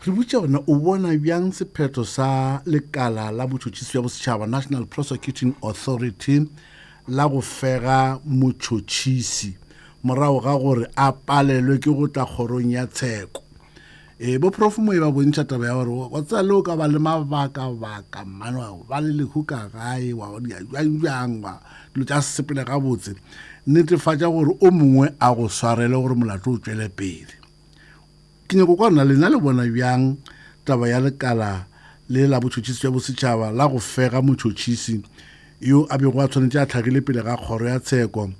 Re botša gona o bona bjang sephetho sa lekala la botšhotšhisi bja bosetšhaba National Prosecuting Authority la go fega motšhotšhisi morago ga gore a palelwe ke go tla kgorong ya tsheko. E, bo prof moe ba bontšha taba ya gore wa tseba le o ka ba le mabakabaka mmane wa ba le lehu ka gae wa dia bjang bjang wa dilo tša sepele gabotse netefatša gore o mongwe a go swarele gore molato o tšwele pele. Ke nyako kwa na lena le bona bjang taba ya lekala le la botšhotšhisi bja bosetšhaba la go fega motšhotšhisi yo a bego a tshwanetše a hlagile pele ga kgoro ya tsheko um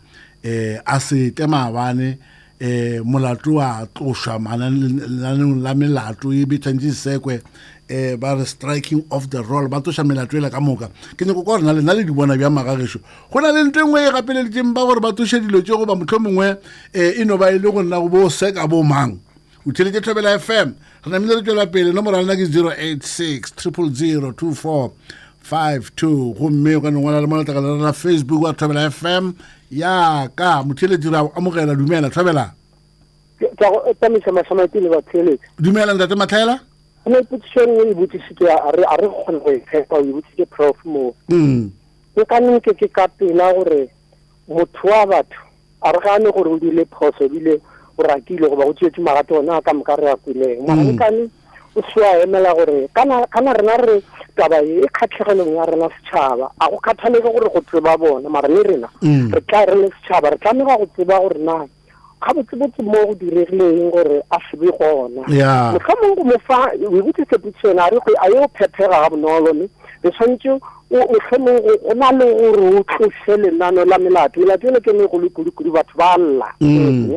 a se tle maabane um molato wa tlošwa lenaneong la melato e be tshwanetše e sekwe um ba re striking of the roll ba tloša melato ela ka moka. Ke nyako kwa rena lena le di bona bjang magagešo? Go na le ntho e nngwe e gapeleditšeng ba gore ba tloše dilo tše goba mohlomongwe um e no ba e le go nna go bo seka bo mang? O theletše Thobela FM. Re namile re tšwela pele. Nomoro ya lena ke 086 000 2452 gomme o ka no ngwala le mo letlakala la Facebook wa Thobela FM ya ka. Motheeletši re a o amogela. Dumela Thobela. Ke a go tsamaisa Mahlamaite le batheeletši. Dumela Ntate Matlhaela. Go na le potšišo e nngwe e botsišitše a re a re kgone go e tshepa o e botsitše prof mo. Mm. Nka nke ke ka pela gore motho wa batho a re gane gore o dirile phoso ebile o rakile goba go tšeetše magato ona a ka moka re a kwileng mara mm. nkane o se wa emela gore kana kana rena re taba e e kgatlhegelong ya rena setšhaba a go kgathalege gore go tseba bona mara le rena mm. re tla re le setšhaba re tlamega go tseba gore na gabotsebotse mo go diregileng gore a se be gona mohlomong go mo fa o botsise potso ena a re a yo phethega ga bonolo ne re tshwanetse mohlomong go na le gore o tlose lenano la melato melato ele ke megolo kudu-kudu batho ba lla mm.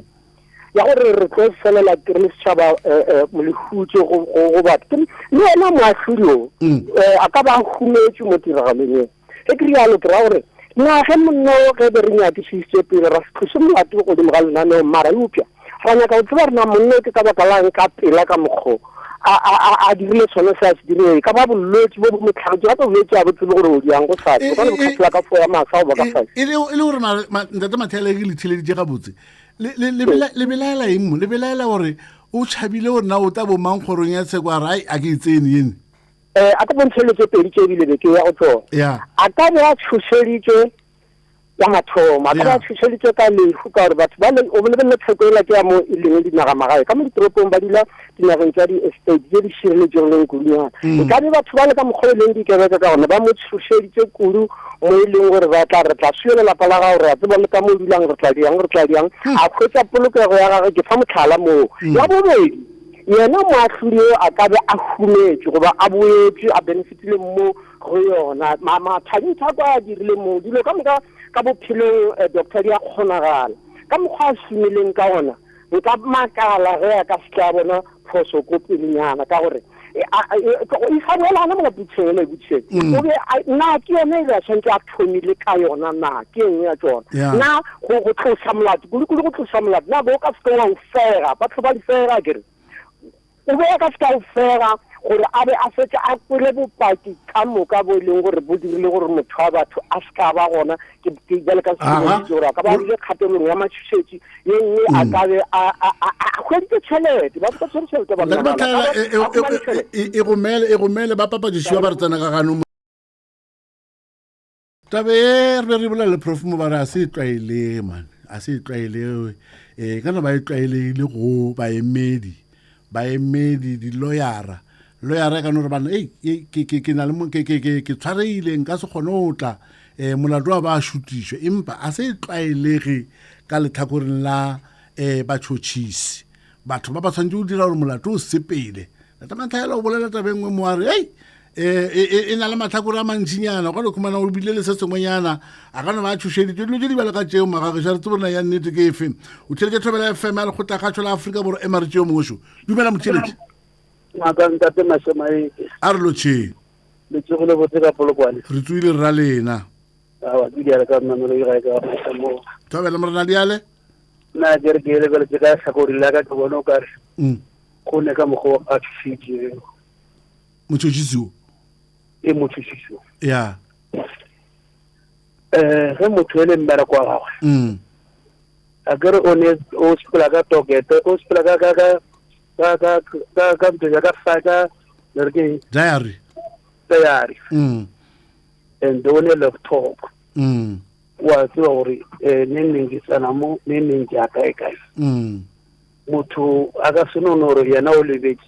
ya gore re tlo felela ke re le setšhaba eh, eh, molehutso go batho le yena moahlodi o mm. eh, a ka ba humetswe mo tiragalong e Ge ke rialo ke ra gore na ge monna o ge be re nyakišišitše pele ra se tlose molato godimo ga lenaneo mara eupša ra nyaka go tseba rena monna o ke ka baka lang ka pela ka mokgo a, a, a, a dirile sone se a se dirile e ka ba bolwetši bo bo mo tlhagetše gape bolwetši a bo tsebe gore o diang go sase o ka no bo tlhasela ka fo ya masa goba ka fase e le e le gore ntate Mathele ke le theleditše gabotse le le le bela- le belaela eng mo le belaela gore o tšhabile gore na o tla bo mang kgorong ya tsheko a re ai a ke e tsene ene Eh, a ka bontšhe dilo tše pedi tše ebile be ke ya go tsona. Yeah. A ka be a tshošeditšwe ya mathomo, a ka be a tshošeditšwe ka lehu ka gore batho ba le o lebelele tlhoko ela ke ya mo e leng dinagamagae ka mo ditoropong ba dula dinageng tša di-estate tše di šireletšegileng kudunyana. Mm. E ka be batho ba le ka mokgwa e leng dikebeka ka gona ba mo tshošeditše kudu mo e leng gore ba tla re tla swiela lapa la gago re a tseba le ka mo o dulang re tla diang re tla diang mm. a hwetša polokego ya gagwe ke fa motlhala moo. Mm. Ya bobedi Yena moahlodi yo a ka be a humetšwe goba a boetšwe, a benefitile mo go yona. Ma, mathabithako a a dirile moo, dilo ka moka ka bophelong, eh, doctor, di a kgonagala. Ka mokgwa a šomileng ka gona, nka makala ge a ka se ke a bona phoso ko pelenyana, ka gore e, a, e, e sa boela gona mola putšheng ele putšheng. Mm. O be a, na ke yone e be a tshwanetse a thomile ka yona na ke e nngwe ya tsona Yeah. na go go tloša molato kudu-kudu go tloša molato na bo o ka seke wa o fega batho ba di fega kere o be a ka seke a o fega gore a be a fetše a kwele bopaki ka moka bo e leng gore bo dirile gore motho wa batho a se ka ba gona ke ke bjale ka Aha. se gore a ka ba a bile kgatelong ya matšhošetši ye nngwe a ka be a a a a hweditše tšhelete batho ba tshwere tšhelete ba Ntate nna bala. Matlala, A e, ba- e, a fumane e, tšhelete e, e gomele e gomele ba papadišiwa ba re tsena ka ganong Taba ye re be re bolela le prof mo ba re a se e tlwaelege man a se e tlwaelege um ka no ba e tlwaelegile go baemedi baemedi di-lawyera lawyera e ka no re bana ei ke na le ke tshwaregile nka se kgone go tla um molato wa ba a šutišwa empa a se e tlwaelege ka letlhakoreng la um batšhotšhisi batho ba ba tshwanetse go dira gore molato o sepele tata matlhaela o bolela taba e nngwe mo a re ei e, e, e, e na le matlhakore a mantšinyana o ka no khumana o bile le se sengwenyana a ka no ba a tšhošeditše dilo tše di bjalo ka tšeo magageša re tsebo na ya nnete ke efe o theletše thobela fm ya lekgotlakgatšo la aforika borwa mrg yo mongwe šo dumela motheletše ngaka ntate masemaeke a re lotšheng le tsogile botse ka polokwane re tsoile rra lena awa ke diale ka mmamelo e gae ka mo thobela morena diale nna ke re ke lebeletse ka tlhakori la ka ke bone o kare mm. go ne ka mokgwa a tšhošeditšego motšhotšhisi o e motšhotšhisi o ya eh ge motho e le mmereko wa gagwe mm. a kere o ne o sepela ka tokete o sepela ka ka ka ka ka ka ka ntho ya ka fa ka le re ke diary diary mm. and o ne laptop mm. wa tseba gore eh, ne neng ke tsena mo ne neng ke ya kae kae mm. motho a ka se no no gore yena o lebetse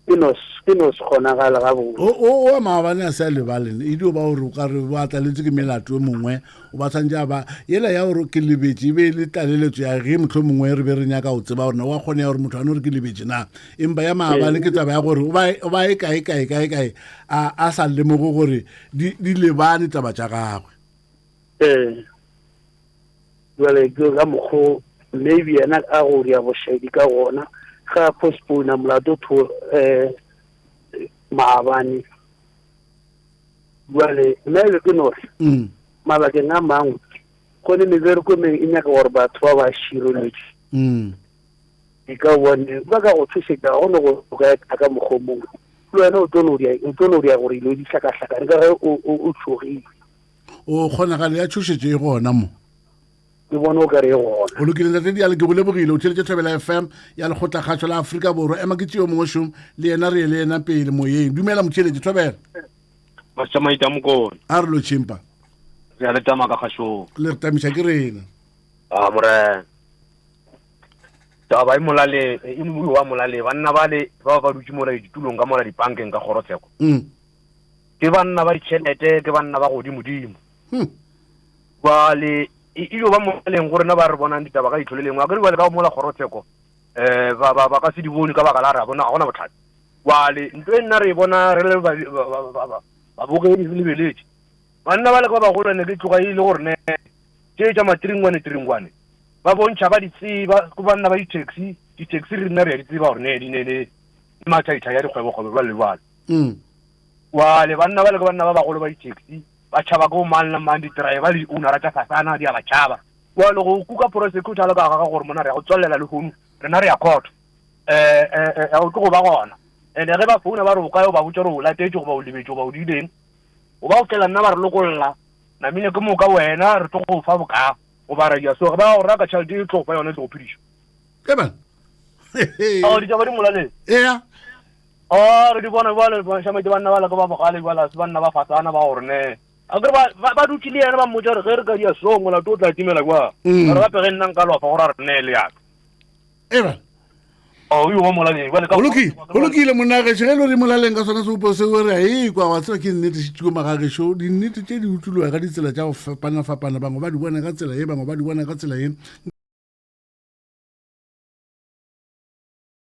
ke no ke no se kgonagala gabotse o o wa maabane a se a lebaleng e dio ba gore o ka re ba tlaletse ke melato e mongwe o ba tshwanetse a ba yela ya gore ke lebetse e be e le tlaleletso ya ge motlho mongwe re be re nyaka go tseba gore na wa kgone ya gore motho a no re ke lebetse na empa ya maabane ke taba ya gore o ba o ba e kae kae kae kae a a sa lemoge gore di di lebane taba tša gagwe ee jale ke ka mokgo maybe yena a go ria bošaedi ka gona ga a postpone molato to um maabane jale nna e be ke no re mm. mabakeng a mangwe go ne mebereko mengwe e nyaka gore batho ba ba šireletše mm. e ka bone ba ka go thušetša go ne go ka eta ka mokgwa o mongwe le wena o tlo no dia o tlo no dia gore ilo di hlakahlakane ka ge o o tšhogile o kgonagalo ya tšhošetšo e gona mo ke bone o ka re e gona o lokile ntate diale ke go lebogile o theletše thobela fm ya lekgotlakgašo la afrika borwa ema ke tšeo mongwe šong le yena re ye le yena pele moyeng dumela motheletše thobela Basamaita mokone. A re lo tšhimpa. Re a le tama ka kgašong. Le re tamiša ke rena. A morena. Taba e molale e wa molale banna bale ba ba dutše mola ditulong ka mola dipankeng ka kgorotsheko. Mm. Ke banna ba ditšhelete ke banna ba godimodimo. Hmm. Bale e ile ba molaleng go rena ba re bonang ditaba ka leihlo le lengwe. A ke re bale ka mola kgorotsheko eh ba ba ba ka se di bone ka baka la re bona ga gona botlhatsi. Bale ntho e nna re e bona re le babogedi re lebeletše. Banna ba le ba bagolo ne ke tloga e le gore ne tše tša matringwane tringwane ba bontšha ba di tseba ke banna ba di-taxi di-taxi re nna re ya di tseba gore ne di ne le mathaithai ya dikgwebokgwebo jwale le jwale mm. wale banna ba le ke banna ba bagolo ba di-taxi ba tšhaba ke mang le mang di-driver le di-ownera tša fasana di a ba tšhaba wale go kuka prosecutor le ka gaga gore mona re ya go tswalela lehono rena re ya court um o tlo go ba gona and ge ba founa ba re o kae o ba botsa gore o latetše goba o lebetše goba o dileng o ba o tlela nna ba re lokolola namile ke moka wena re tlo go fa bokaa goba ra dia so ba go raka tšhelete e tlo fa yone e tlo go phediša e bana o ditaba di molaleng ea o re di bona bjale šametse banna ba le ka ba bogale bjale se banna ba fasana ba gore ne a kere ba ba dutše le yena ba mmotsa gore ge re ka dia so molato o tla timela kwa Mm. re gape ge nna nka lofa gore a re nee le yaka e bana o yo ba molaleng bjale ka go lokile go lokile monnageso ge e le gore molaleng ka sona seopo seo re a e kwa wa tseba ke nnete šitšiko magagešo dinnete tše di utlwiloga ka ditsela tša go fapana-fapana bangwe ba di bona ka tsela ye bangwe ba di bona ka tsela ye.